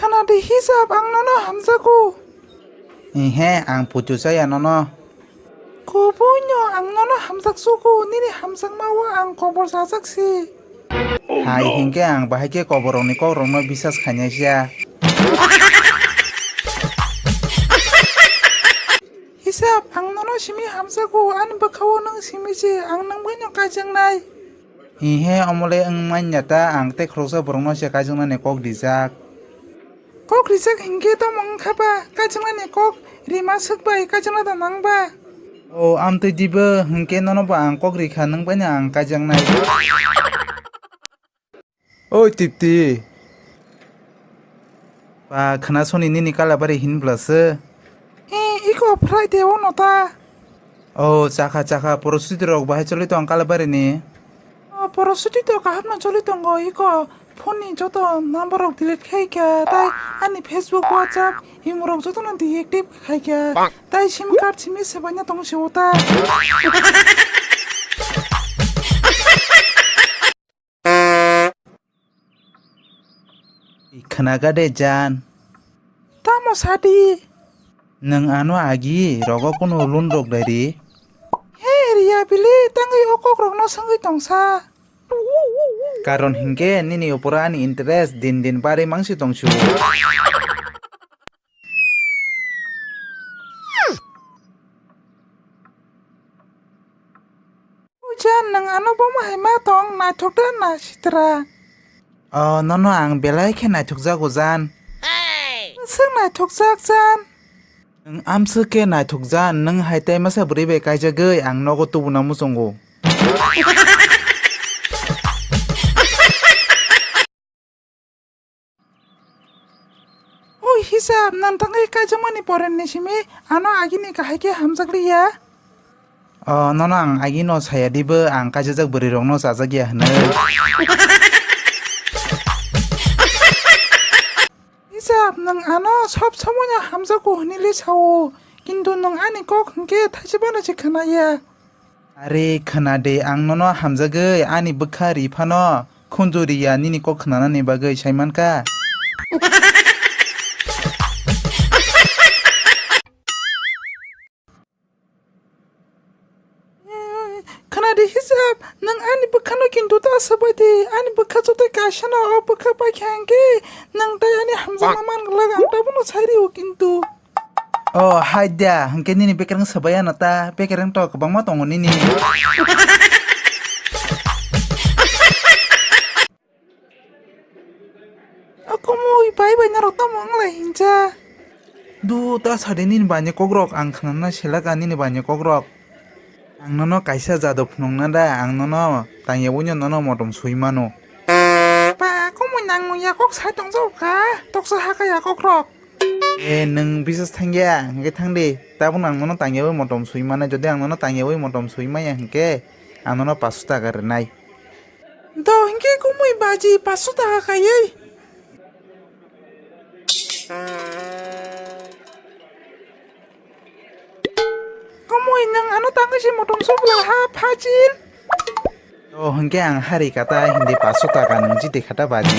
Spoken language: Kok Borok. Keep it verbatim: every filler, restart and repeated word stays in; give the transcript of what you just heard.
Nadi hisab ang nono hamjago. Ehe, ang putu chaya nono. Kubuino ang nono hamjak sugo, nini hamjakmao ang kobor sajak si. Hai hingke ang bahai khe koborokni kokrokno bisas khainai siya. Hisab, ang nono simi hamjago, ani bwkhao nwng simi se, ang nwng baino kaijaknai. Hihe omole wng manya ta, ang tei khoroksa borokno se kaijaknani kok rijak. Kok rijak hinkhe tamo wngkha ba, kaijaknani kok rima swk bai kaijakna da nang ba? O amtwi dibo, hinkhe nono bo ang kok rikha, nwng baino ang kaijaknai. Oi Tipti. Ba khwnasoni nini Kalabari hinbwla se. He, iko Friday o no ta. O chakha chakha, porositi rok bahai choli tong Kalabari ni. O porositi to kaham no choli tongo, iko phone ni joto number rok delete khai kha, tai ani Facebook, WhatsApp, imo rok joto no deactive khai kha, tai sim card simi sebaina tong se o ta. Khwnaga de jan. Tamo sadi? Nwng ano agi rogo kuno loan rok dai ri? He riya bili tangwi o kok rokno swngwi tongsa. Karon hinkhe nini opor ani interest din din bari mangsi tongsu. Ujan nwng ano bomo hai ma tong, naithok da na sitra? O, nono ang belai khe naithokjago jan. Swk naithokjak jan. Nwng amswk khe naithokjan, nwng hai tai masa bwrwi bai kaijagwi ang nogo tubuna muchungo. Oi hisab, nang tangwi kaijakmani porenni simi ano agini kahai khe hamjakliya. O, nono ang agino saya dibo, ang kaijajak bwrwirokno chajakya hwnwi. Hisab, nwng ano sob somoino hamjago hwnwi le sao, kintu nwng ani kok hwnkhe thaisibano se khwnaya. Are khwna de, ang nono hamjagwi ani bwkha ri phano khunju riya nini kok khwnanani bagwi, sai mankha? Khwna de hisab, nwng ani bwkhano kintu ta swbai de, ani bwkha joto kaisa no, o bwkha paikha hwnkhe nwng tai ani hamjakma man glak, ang tabukno sai rio kintu. O hai da, hwnkhe nini bekereng swbai ano ta, bekereng to kwbangma tongo nini. O kumui bai bai norok tamo wng lai hinsa. Du ta sadi nini bani kokrok, ang khwnana selak a nini bani kokrok. Ang nono kaisa jado phunukna da, ang nono tangyaui no nono motom sui mano. Ba, kumui nang nung ya kok sai tong jao kha, toksa ha kha ya kokrok. E, nwng bisas thangya, hwnkhe thang di. Tabuk ang nono tangyaui motom sui mano, jodi ang nono tangyaui motom sui maya hwnkhe, ang nono paso taka rwnai. Do hwnkhe kumui baji paso taka kaiwi. Kumui nwng ano tangwi se motom sui bwla ha phajil. O, hwnkhe ang hari kata hindi paso taka nwng jiti khata baji.